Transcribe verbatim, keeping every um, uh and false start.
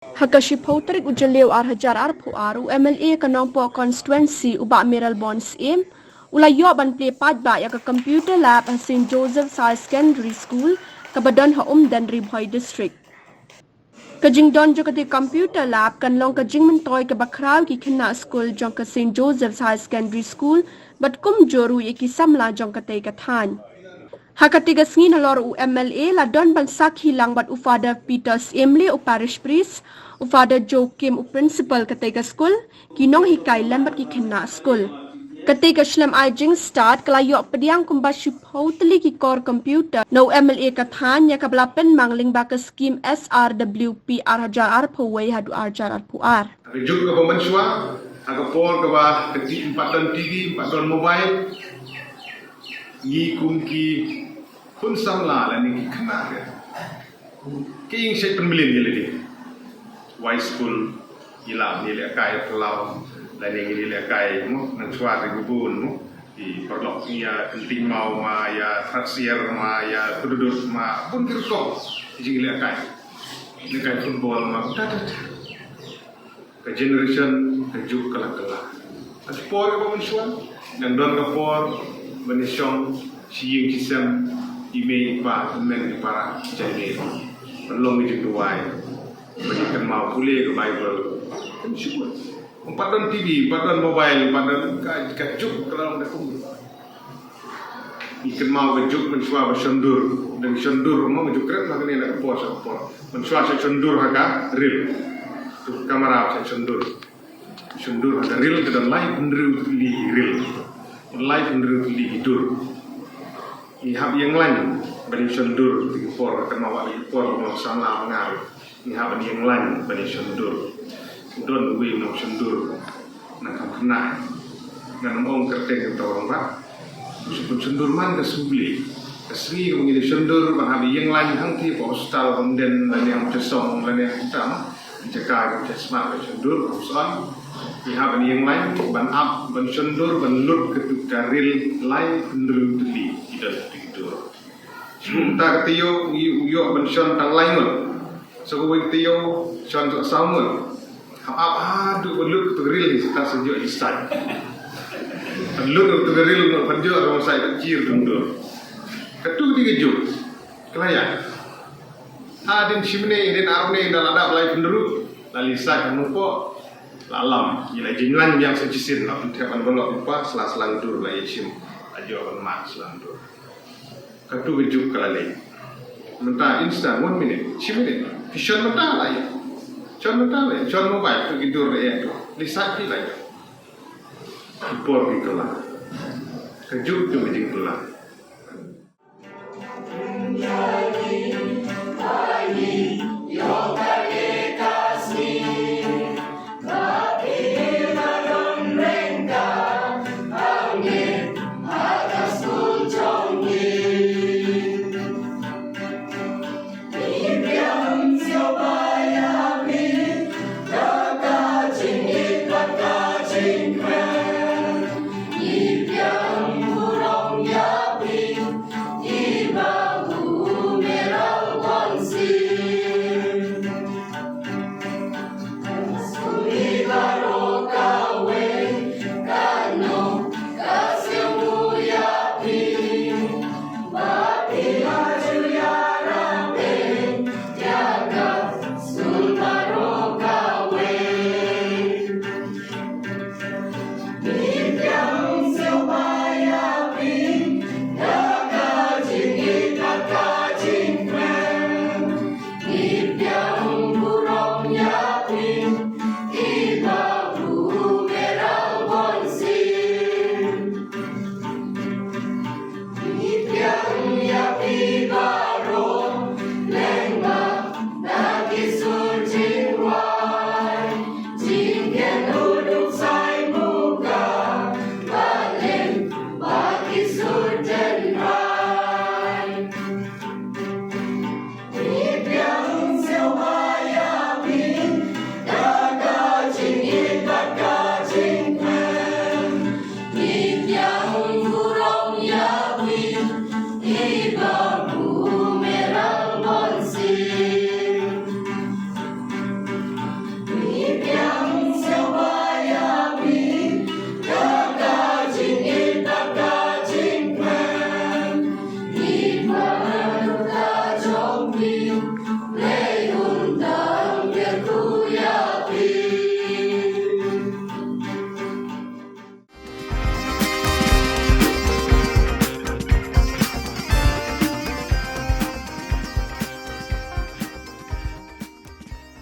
Ha ka shiphew tarik u Jylliew ar hajar arphew ar, u M L A ka Nongpoh constituency, u Bah Mayralborn Syiem, u la ïoh ban plie paidbah ïa ka computer lab ha Saint Joseph's Higher Secondary School, kaba don ha Umden, Ri Bhoi District. Ka jingdon jong katei ka computer lab kan long ka jingmyntoi kaba khraw ïa ki khynnah skul jong ka Saint Joseph's Higher Secondary School, bad kumjuh ruh ïa ki samla jong katei ka thaiñ. Ha katei ka sngi nalor u M L A la don ban sakhi lang bad u Father Peter Syiemlieh, u parish priest, u Father Joe Kim, u principal katei ka skul, ki nonghikai lem bad ki khynnah skul. Katei ka shlem ai jingstad ka la ïoh pdiang kumba shiphew tylli ki kor computer na u M L A ka thaiñ, ïa kaba la pynmang lyngba ka skim S R W P ar hajar arphew wei haduh ar hajar arphew ar. Ha ka juk kaba mynshuwa, ha ka por kaba ka ti-, ym pat don T V, ym pat don mobile, ngi kum ki khun samla lane ki khynnah ka, ki ïeng sha pynmlien ïa lade. Wai skul, ngi lah ban ïalehkai phyllaw, lane ngi ïalehkai mo, mynshuwa te bun mo, ki paralok, ïa kynting maw ma, ïa thrat siar ma, ïa kududut ma, bun ki rukom ki jingïalehkai. Ïalehkai football ma, ta ta ta. Ka generation ka juk ka la kylla. Ha ka por kaba mynshuwa, nang don ka por ban ïashong shi ïing shi sem, i mei i pa, i kmie i para, jaiñ mei. Ban long i jingduwai, ban ïakynmaw pule ka Baibl. Kan shu. Ym pat don T V, ym pat don mobile, ym pat don, ka, ka juk ka la long da kumno. Ngi kynmaw ka juk mynshuwa ba shon dur, dang shon dur, mo, ka juk kret ma kane na ka por sha ka por. Mynshuwa sha shon dur ha ka ril. Tu kamera sha shon dur. Shon dur ha ka ril ka don laiphew hynriew tylli ril. Laiphew hynriew tylli dur. Ngi hap ïeng lain ban shon dur, tu ki por, kynmaw ba ki por ba samla ba ngar. Ngi hap ban ïeng lain ban shon dur. Don uwei u nongshon dur na kam khynnah. Ngan ym ong kyrteng ka tawang ba. U shu pynshon dur man ka sngewbha. Ka sngi ka ngi shon dur ban hap ïeng lain hangtei ha hospital, Umden lane ha Chisong lane ha tam. Jaka ka sma ka shon dur ka hospital. Ngi hap ban ïeng lain ban ap ban shon dur ban lut katu ka ril laiphew hynriew tylli ki don katu ki dur. Shu mynta ka taïew u ïoh ban shon tang lai ngut. Sa kawei ka taïew shon sa saw ngut. Hap ap haduh ba lut katu ka ril ni sa ta sa ïoh i sait. Ban lut katu ka ril ngut ban ïoh rong sai ka jir dum dur. Katu dei ka juk. Ka la ïa. Hadien shi minit, hadien ar minit, da la dap laiphew hynriew, la leit sait ha Nongpoh, la lam, ngi la jinglan biang sa shisien, la pynthep ban balok lypa, sla slang dur la ïa shim, la ïoh ban mat slang dur. Katu ka juk ka la leit. Mynta instant, one minute, shi minit. Phi shon mynta la ïa. Shon mynta la ïa. Shon mobile, tu ki dur la ïa tu. Leit sait phi la ïa. Ki por ki kylla. Ka juk tu ka jingkylla.